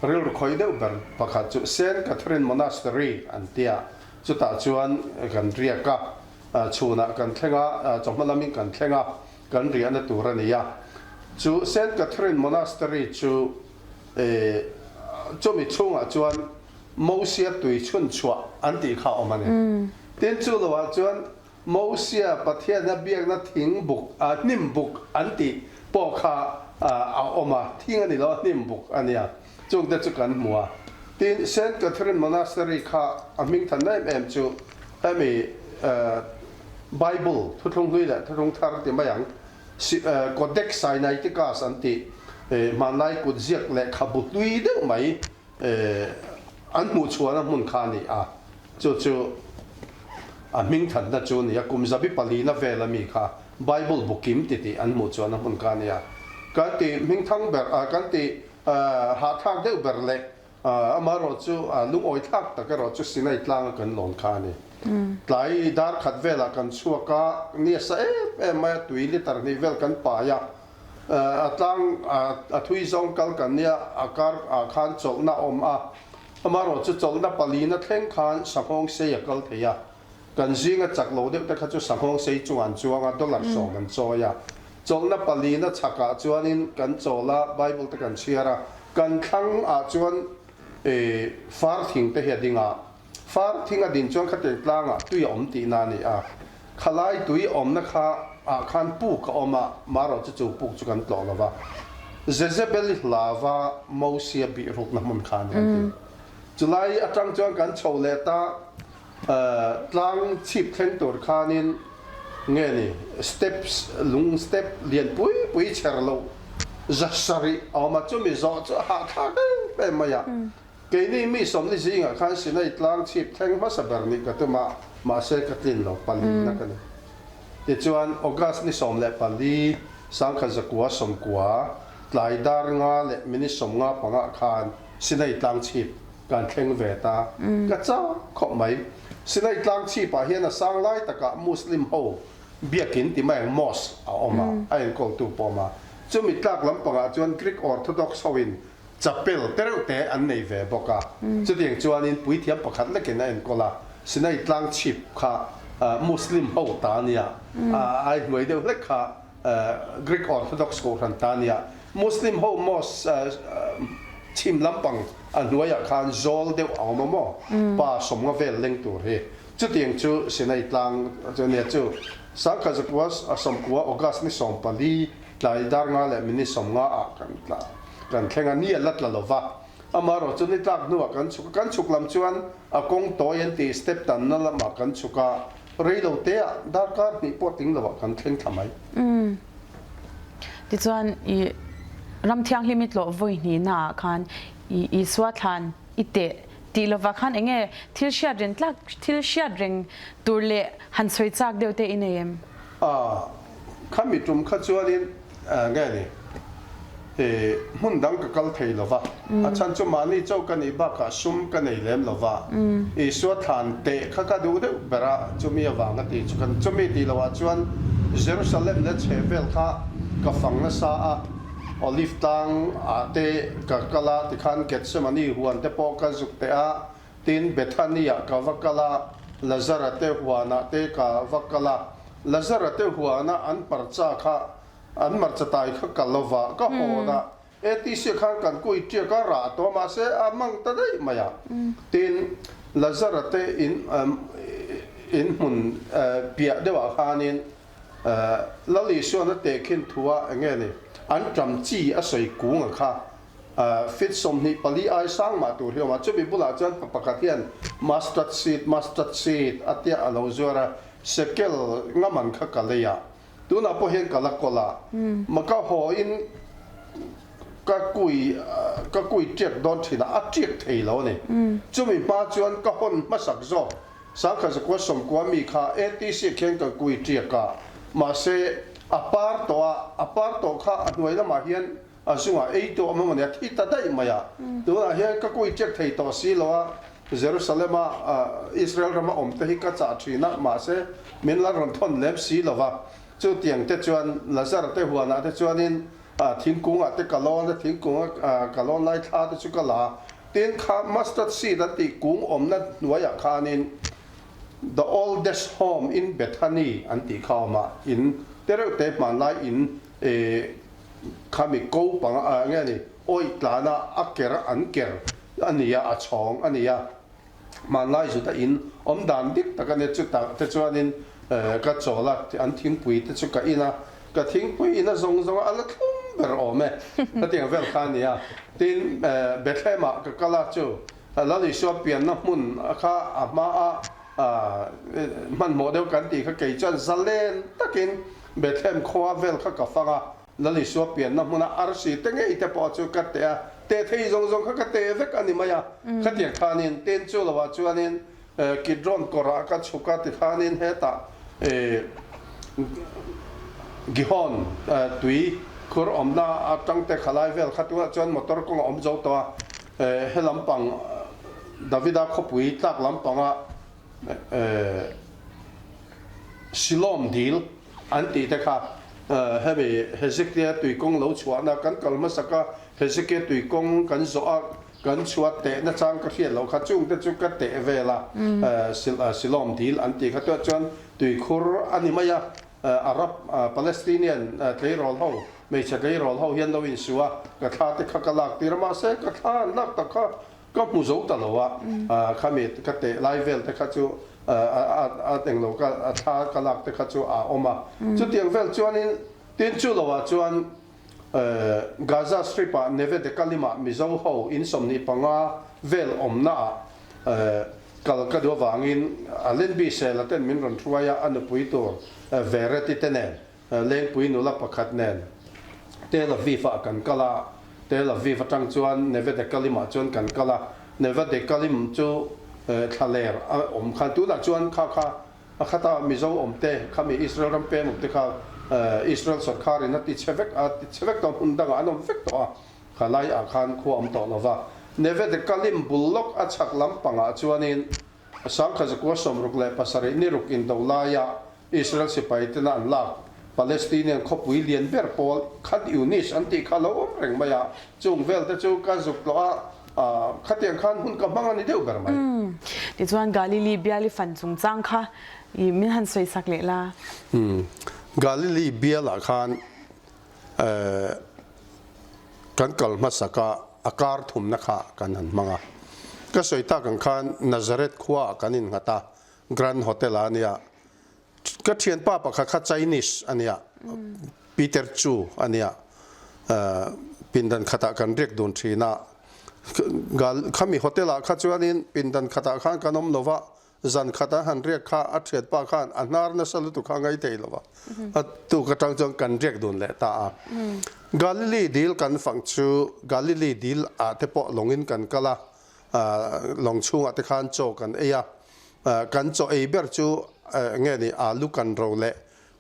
rilru khawi deuh ber pakhat chu Saint Catherine Monastery an tia, chutah chuan kan riak a, chhunah kan thleng a, chawhma lamin kan thleng a, kan riahna tur a ni a. Chu Saint Catherine Monastery chu chumi chhungah chuan Mosia tui chhun chhuah an tih kha a awm a ni. Tin, chu loah chuan Mosia Pathiana biakna thing buk, hnim buk an tih pawh kha a awm a, thing a ni lo a, hnim buk a nia. Chungte chu kan hmu a. Tin, Saint Catherine Monastery kha a hmingthan em em chu hemi Bible, Thuthlung Hlui leh Thuthlung Thar ti mai ang, Codex Sinaiticus an tih, hmanlai kutziak lehkhabu hlui deuh mai, An hmuh chhuahna hmun kha a ni a, chu chu a hmingthatna chu a ni a, kum zabi palina vel ami kha Bible bu kim ti tih an hmuh chhuahna hmun kha a ni a. Kan ti hmingthang ber, kan ti hahthlak deuh ber leh amaherawh chu lungawi thlak tak erawh chu Sinai tlanga kan lawn kha a ni. Tlai dar khat velah kan chhuak a, ni a sa em em mai a, tui litre hnih vel kan pai a, A tlang a thui zawng kal kan nia, a kar ah khan chawlhna a awm a, amaherawh chu chawlhna palina thleng khan sanghawng sei a kal thei a, kan zinga chak lo deuh te kha chu sanghawng sei chungah an chuang a, dollar 10 an chawi a, chawlhna palina chhakah chuanin kan chawl a, Bible te kan chhiar a, kan thlang ah chuan far thing te hi a ding a, Far thing a din chuan khatiang tlangah tui a awm tihna a ni a, khalai tui awmna kha ah khan puk a awm a, marawh chu chu puk chu kan tlawh lo va, Jezebel-i hlava Mosia bih rukna hmun kha a ni an ti. Chulai atang chuan kan chho leh ta, tlang chhip thleng tur khanin nge ni steps lung step lian pui pui chher loh zasarih a awm a, chumi zawh chu a hahthlak em em mai a. Keini mi sawmni zingah khan Sinai tlang chhip thleng hmasa ber nih ka tum a, mahse ka tlin lo, palina ka ni. Tichuan, August ni 14, 1990, tlai dar nga leh minute 55 khan Sinai tlang chhip kan thleng ve ta. Ka chak khawp mai. Sinai tlang chhipah hian a sang lai takah Muslim ho biakin ti mai ang mosque a awm a, a enkawltu pawh a awm a. Chumi tlak lampangah chuan Greek Orthodox hoin Chapel te reuh te an nei ve bawk a, chutiang chuanin puithiam pakhat lekin a enkawl a, Sinai tlang chhip kha Muslim ho ta a nia, ai hnuai deuh hlek kha Greek Orthodox kohhran ta a nia, Muslim ho mosque chhim lampang a hnuaiah khan zawl deuh a awm a maw, pa sawmnga vel leng tur hi, chutiang chu Sinai tlang chu a nia, chu 1994 August ni 14. Tlai dar nga leh minute 50 ah kan tla kan thleng a, ni a la tla lo va, amaherawh chu ni tlak hnuah kan chhuk a, kan chhuk lam chuan a kawng tawi an tih step tanna lamah kan chhuk a, rei lo te ah darkar hnih pawh tling lo ah kan thleng thla mai. Umm. Tichuan i ram thianghlim i tlawh vawi hnihna ah khan i Isua thlan i teh tih lovah khan eng nge thil hriat reng tlak thil hriat reng tur leh han sawi chak deuh te i nei em? A, khami tum kha chuanin nge ni hmun dang ka kal thei lova, a chhan chu mahni chauh ka nih bakah sum ka nei lem lova, Isua thlan teh kha ka duh deuh ber a, chumi avanga ti chu kan chumi tih lohah chuan Jerusalem leh chhehvel kha ka fang nasa a. Olive tlang ah te ka kal a, tikhan Gethsemane huan te pawh ka zuk teh a, tin Bethany ah ka va kal a, Lazara te huan ah te ka va kal a, Lazara te huan a an hmarcha kha, an hmarcha tai kha ka lo va, ka hawn a, ATC ah khan kan kui tiak a, rah tawh mahse a mang ta daih mai a, tin Lazara te in in hmun piah deuh ah khanin Lal Isuan a tehkhin thua eng nge ni, an ṭam chi a sawi kung a kha. Feet 24 ai sang mah tur hi awm a, chumi bulah chuan pa pakhat hian mustard seed, mustard seed a tia a lo zuar a, shekel nga man kha ka lei a, tunah pawh hian ka la kawl a, ma ka haw in ka kui ka kui ṭiak dawn ṭhin a, a ṭiak thei lo a ni. Chumi hma chuan ka hawn hmasak zawk. 1990 mi kha ATC khian kan kui tiak a, mahse a par tawh a, a par tawh kha a hnuai lamah hian a zungah ei tawh awm emaw ni a thi ta daih mai a, tunah hian ka kui tiak thei tawh si lo a, Jerusalem-a Israel rama awm te hi ka chah thin a, mahse min la rawn thawn lem si lo va, chutiang te chuan Lazar te huanah te chuanin. Thingkungah te ka lawn a, thingkunga ka lawn lai thla te chu ka la a. Tin, kha mustard seed an tih kung awmna hnuaiah khanin The oldest home in Bethany an tih kha a awm a, in te reuh te hmanlai in khami ko panga nge ni awih tlana a ker an ker a ni a, a chhawng a ni a. Hmanlai Juda in awm dan dik tak a nia, chutah te chuanin ka chawl a, an thingpui te chu ka in a, ka thingpui in a zawng zawng a, a la thlum ber awm e, hetiang vel kha a ni a. Tin, Bethlehem ah ka kal a, chu Lal Isua pianna hmun kha a hma a hmanhmawh deuh kan tih kha kei chuan zalen takin Bethlehem khua vel kha ka fang a, Lal Isua pianna hmuna arsi te ngei te pawh chu ka teh a, teh thei zawng zawng kha ka teh vek a ni mai a. Khatiang khanin tin chu lovah chuanin Kidron kawrah ka chhuk a tikhanin hetah Gihon tui khur awmna atang te khalai vel kha tunah chuan motor kawng a awm zo tawh a, he lampang Davida khawpui tlak lampanga Silawm dil an tih te kha hemi Hezekia tuikawng lo chhuahna kan kal hmasak a, Hezekia tuikawng kan zawh a, kan chhuah teh nachang ka hriat loh kha chung te chu ka teh vel a, Silawm dil an tih kha tuah chuan tuikhur a ni mai a, Arab Palestinian tleirawl ho, hmeichhe tleirawl ho hian lo insu a, ka thla te kha ka lak tir a, mahse ka thla an lak tak kha Ka hmu zo ta lo a, khami ka teh lai vel te kha chu a englo ka a thla ka lak te kha chu a awm a. Chutiang vel chuanin tin chu lo ah chuan Gaza Strip ah Neve Dekalim ah Mizo ho in 25 vel awmna ah kal ka duh avangin Allenby Sela ten min rawn hruai a, a nupui tur Vereti te nen Lengpui nula pakhat nen Tel Aviv ah kan kal a, Tel Aviv atang chuan Neve Dekalim ah chuan kan kal a, Neve Dekalim chu thlaler a awm khan tunah chuan kha kha a khata Mizo awm te khami Israel ram peng awm te kha Israel sawrkar in a ti chhe vek a ti chhe vek tawh hmun dangah an awm vek tawh a, kha lai ah khan khua awm tawh lova. Neve Dekalim bul lawk a chhak lampangah chuanin 1967 ni ruk indo laia Israel sipai tena an lak Palestinian khawpui lian ber pawl Khan Yunis an tih kha a lo awm reng mai a, chung vel te chu ka zuk tlawh a, khatiang khan hun ka hmang a ni deuh ber mai. Tichuan Galili bial i fan chungchang kha i min han sawi sak leh la. Galili bialah khan kan kal hmasak a, a kar thumna kha kan han hmang a. Ka sawi tak ang khan Nazareth khuaah kan innghat a, Grand Hotel ah a nia. Ka thianpa pakhat kha Chinese a nia, Peter Chu a nia. Pindan khatah kan riak dun thin a. Khami hotel ah kha chuanin pindan khatah khan kan awm lo va, zan khat an han riak kha a thianpa khan a hnar nasa lutuk kha a ngai thei lo va. A tuk atang chuan kan riak dun leh ta a. Galilee dil kan fang chu Galilee dil ah te pawh lawngin kan kal a, lawng chhungah te khan chaw kan ei a. Kan chaw ei ber chu nge ni alu kan ro leh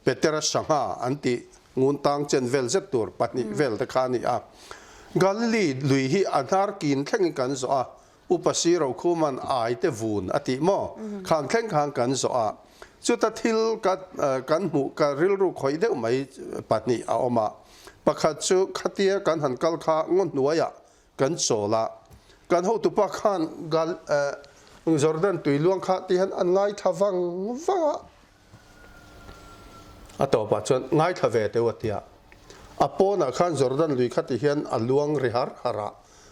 Petera sangha an tih ngun tang chen vel zet tur pahnih vel te kha a ni a. Galili lui hi a hnar kin thlengin kan zawh a, Upa Si Rokhuman ai te vun a tih maw? Khang thleng khan kan zawh a. Chuta thil ka kan hmuh ka rilru khawih deuh mai pahnih a awm a. Pakhat chu khatia kan han kal kha ngaw hnuaiah Kan chawl a, kan hotupa khan Gal Jordan tui luang kha ti hian an ngaithla vang vang a, a tawpah chuan ngaithla ve teuh a ti a, a pawnah khan Jordan lui kha ti hian a luang ri har har a,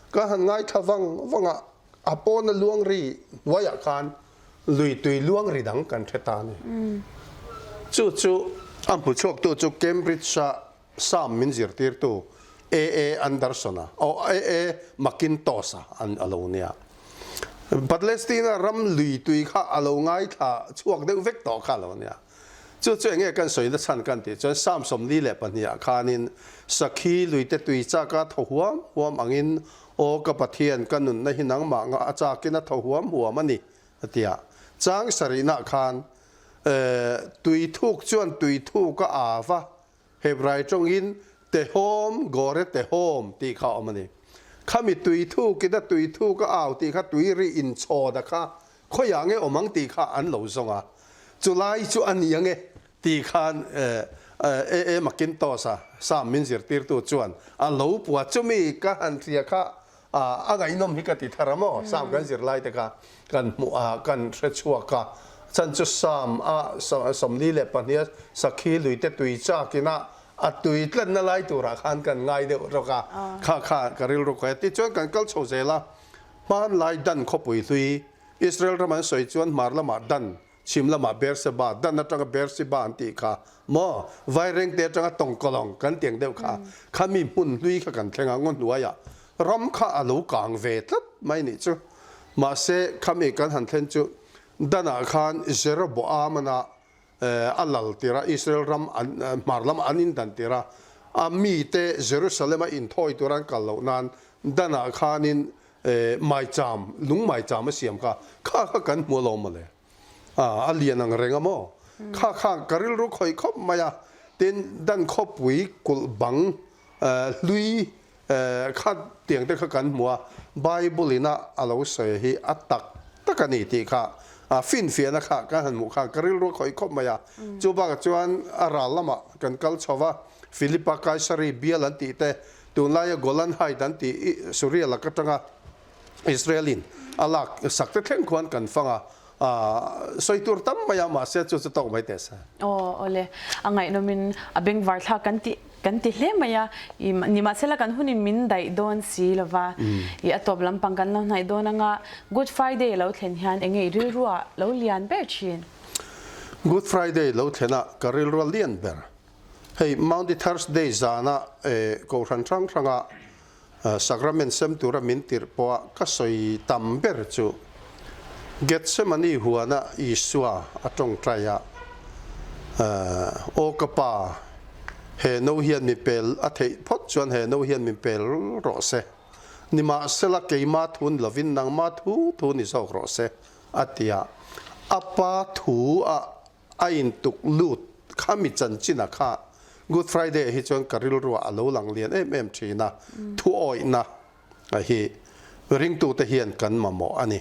ka han ngaithla vang vang a, a pawna luang ri hnuaiah khan lui tui luang ri dang kan hre ta a ni. Chu chu a hmu chhuaktu chu Cambridge-a Psalm min zirtirtu A. A. Anderson-a, aw A. A. McIntosh-a an a lo nia. Palestina ram lui tui kha a lo ngaithla chhuak deuh vek tawh kha a lo nia. Chu chu enge kan sawi na chhan kan tih chuan Psalm 42 ah khanin Sakhi luite tui chaka thaw huam huam angin Aw ka Pathian ka nunna hi nangmah nga a chakin a thaw huam huam a ni a ti a. Chang sarihnaah khan tui thuk chuan tui thuk a av a, Hebrai tawngin Tehom, Gore Tehom tih kha a awm a ni. Khami tui thukin a tui thuk a au tih kha tui ri inchhawna kha khawiah nge awm ang tih kha an lo zawng a, chulai chu a ni ang e tih khan A. A. McIntosh-a Sam min zirtirtu chuan a lo pua chumi ka han hria kha a ngaihnawm hi ka ti thar a maw? Sam kan zir lai te kha kan hmuh a, kan hre chhuak a. Chan chu Sam a 42 a sakhi lui te tui chak ina a tui tlanna lai turah khan kan ngai deuh rawk a, kha kha ka rilru khawih a. Tichuan kan kal chho zel a, hmanlai Dan khawpui hlui Israel ram an sawi chuan hmar lamah Dan Chhim lamah Beersheba, Dan atanga Beersheba an tih kha maw? Vairengte atanga Tawngkawlawng kan tiang deuh kha, khami hmun hlui kha kan thleng a, ngaw hnuaiah ram kha a lo kang ve tlat mai nih chu. Mahse, khami kan han thlen chu Danah khan Jeroboamana a lal tir a, Israel ram an hmar lamah an indan tir a, a mite Jerusalem-a inthawi tur an kal loh nan Danah khanin Maicham, lung maicham a siam kha, kha kha kan hmu alawm mawle. A lian ang reng a maw? Kha kha ka rilru khawih khawp mai a, tin dan khawpui kulh bang hlui kha tiang te kha kan hmu a, Bible in a a lo sawi hi a tak tak a ni tih kha finfiahna kha kan han hmuh khan ka rilru khawih khawp mai a. Chu bakah chuan a ral lamah kan kal chho va, Philippa Kaisari bial an tih te, Tunlaia Golan Height an tih i Suria lak atanga Israel-in a lak sak te thleng khuan kan fang a, sawi tur tam mai a, mahse chu chu tawk mai teh se. Aw awle, a ngaihnawmin a bengvar thlak kan ti kan ti hle mai a, i nimahsela kan hunin min daih dawn si lova, i a tawp lampang kan lo hnaih dawn anga Good Friday lo thlen hian enge i rilrua lo lian ber thin? Good Friday lo thlen a ka rilrua lian ber. Hei Maundy Thursday zana Kohhran hrang hranga Sacrament sem tura min tirh pawha ka sawi tam ber chu Gethsemane huana Isua a tawngtai a, Aw ka Pa, he no hian min pel a theih phawt chuan he no hian min pel rawh se. Nimahsela keima thu ni lovin nangma thu thu ni zawk rawh se, a ti a. A Pa thu a A intuk lut kha mi chanchin-a kha Good Friday hi chuan ka rilruah a lo lang lian em em thin a, thuawihna hi ringtute hian kan mamawh a ni.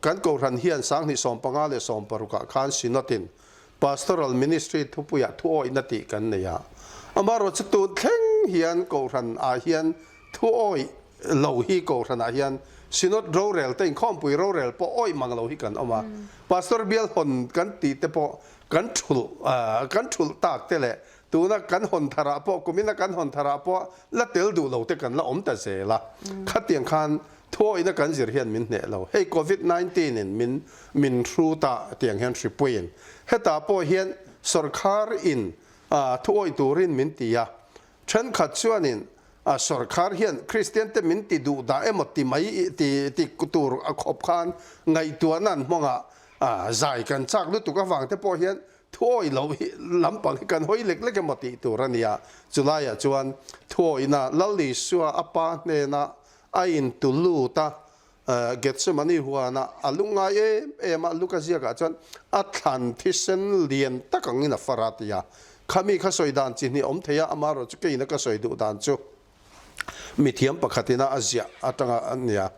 Kan Kohhran hian Sanghnih 15 leh 16 ah khan Synod-in Pastoral Ministry thupuiah thuawihna tih kan nei a, amaherawhchu tun thleng hian Kohhran ah hian thuawih lo hi Kohhran ah hian Synod rorel te inkhawmpui rorel pawh awih mang lo hi kan awm a. Pastor bial hawn kan tih te pawh kan thulh kan thulh tak te leh tuna kan hawn thar ah pawh kumina kan hawn thar ah pawh la tel duh lo te kan la awm ta zel a. Khatiang khan thuawihna kan zir hian min hneh lo. Hei Covid 19 in min min hru ta tiang hian hripuiin hetah pawh hian sawrkhar in thuawih turin min ti a. Thenkhat chuanin a sawrkhar hian Kristiante min ti duh dah emaw ti mai ti ti tur a khawp khan ngaihtuahna an hmang a, zai kan chak lutuk avang te pawh hian thuawih loh hi lampang hi kan hawi lek lek emaw tih tur a nia. Chulaiah chuan thuawihna Lal Isua a pa hnena a intu lut a, Gethsemane huana a lungngai em em a, Luka ziakah chuan a thlan thisen lian tak angin a far a ti a. Khami kha sawi dan chi hnih awm thei a, amaherawh chu keiin a ka sawi duh dan chu mithiam pakhatin a a ziah atanga a nia.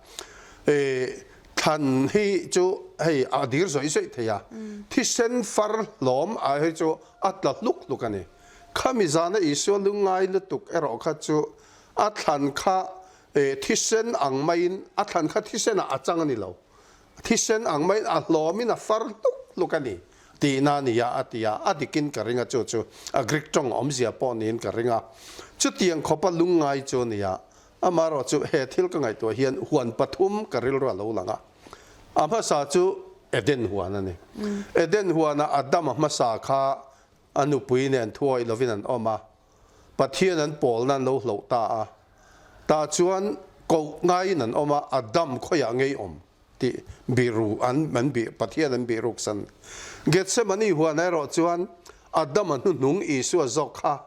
Thlan hi chu hei a dir zawih zawih thei a, thisen far hlawm ah hi chu a tla hluk hluk a ni. Khami zana Isua lungngai lutuk erawh kha chu a thlan kha Thisen ang maiin a thlan kha thisenah a chang a ni lo. Thisen ang maiin a hlawmin a far hluk hluk a ni tihna a ni a, a ti a. A dikin ka ring a, chu chu a Greek tawng awmzia pawh niin ka ring a. Chutiang khawpa lungngai chu a ni a. Amaherawh chu he thil ka ngaihtuah hian huan pathum ka rilru a lo lang a. A hmasa chu Eden huan a ni. Eden huana Adama hmasa kha a nupui nen thuawih lovin an awm a. Pathian an pawlna an lo hloh ta a, tah chuan koh ngaiin an awm a, Adam khawiah ngei awm tih biru an an bih Pathian an bih ruksan. Gethsemane huan erawh chuan Adama hnuhnung Isua zawk kha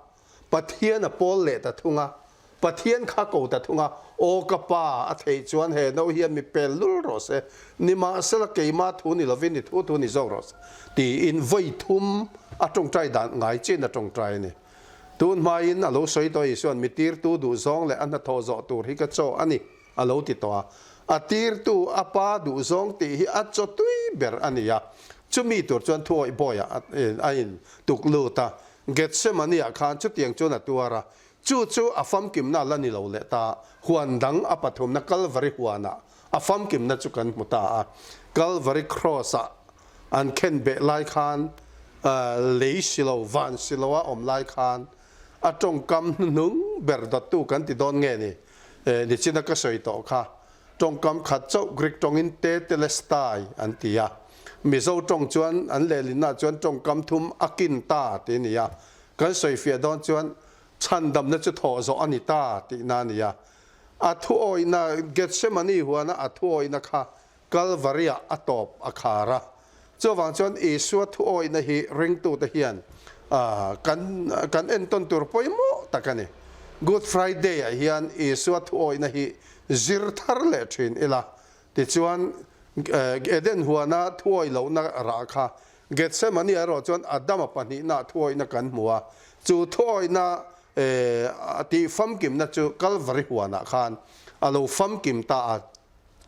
Pathian a pawl leh ta thung a, Pathian kha ko ta thung a, Aw ka Pa, a theih chuan he no hian mi pel lul rawh se, nimahsela keimah thu ni lovin i thu thu ni zawk rawh se, tiin vawi thum a tawngtai dan ngai chin a tawngtai a ni. Tun hmain a lo sawi tawh Isua'n mi tirtu duh zawng leh a hnathawh zawh tur hi ka chaw a ni, a lo ti tawh a. A tirtu a pa duh zawng tih hi a chaw tui ber a ni a. Chumi tur chuan thuawih bawiah a in tuk lut a. Gethsemane-ah khan chutiang chuan a tuar a, chu chu a famkimna a la ni lo leh ta, huan dang a pathumna Kalvari huanah a famkimna chu kan hmu ta a. Kalvari Cross-ah an khenbeh lai khan lei si lo, van si loa awm lai khan a tawngkam hnuhnung ber dawttu kan ti dawn nge ni? Nichina ka sawi tawh kha. Tawngkam khat chauh Greek tawngin tetelestai an ti a. Mizo tawng chuan an lehlinnaah chuan tawngkam thum a kin ta tih a ni a. Kan sawifiah dawn chuan chhandamna chu thawh zawh a ni ta tihna a ni a. A thuawihna, Gethsemane huana a thuawihna kha Kalvari-ah a tawp a khar a. Chuvang chuan Isua thuawihna hi ringtute hian kan kan entawn tur pawimawh tak a ni. Good Friday-ah hian Isua thuawihna hi zir thar leh thin ila. Tichuan, Eden huana thuawih lohna rah kha Gethsemane erawh chuan Adama pahnihna thuawihna kan hmu a. Chu thuawihna tih famkimna chu Kalvari huanah khan a lo famkim ta a.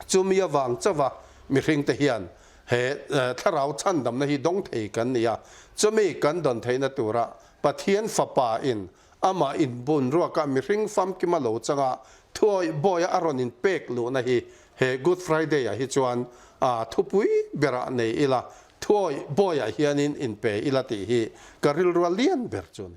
Chumi avang chauha mihringte hian he thlarau chhandamna hi dawng thei kan ni a, chumi kan dawn theihna tura Pathian Fapa in amah inbun ruaka mihring famkima lo changa thuawih bawia a rawn inpek luhna hi he Good Friday ah hi chuan thupui berah nei ila, thuawih bawiah hianin inpe ila tih hi ka rilrual lian ber chu a ni.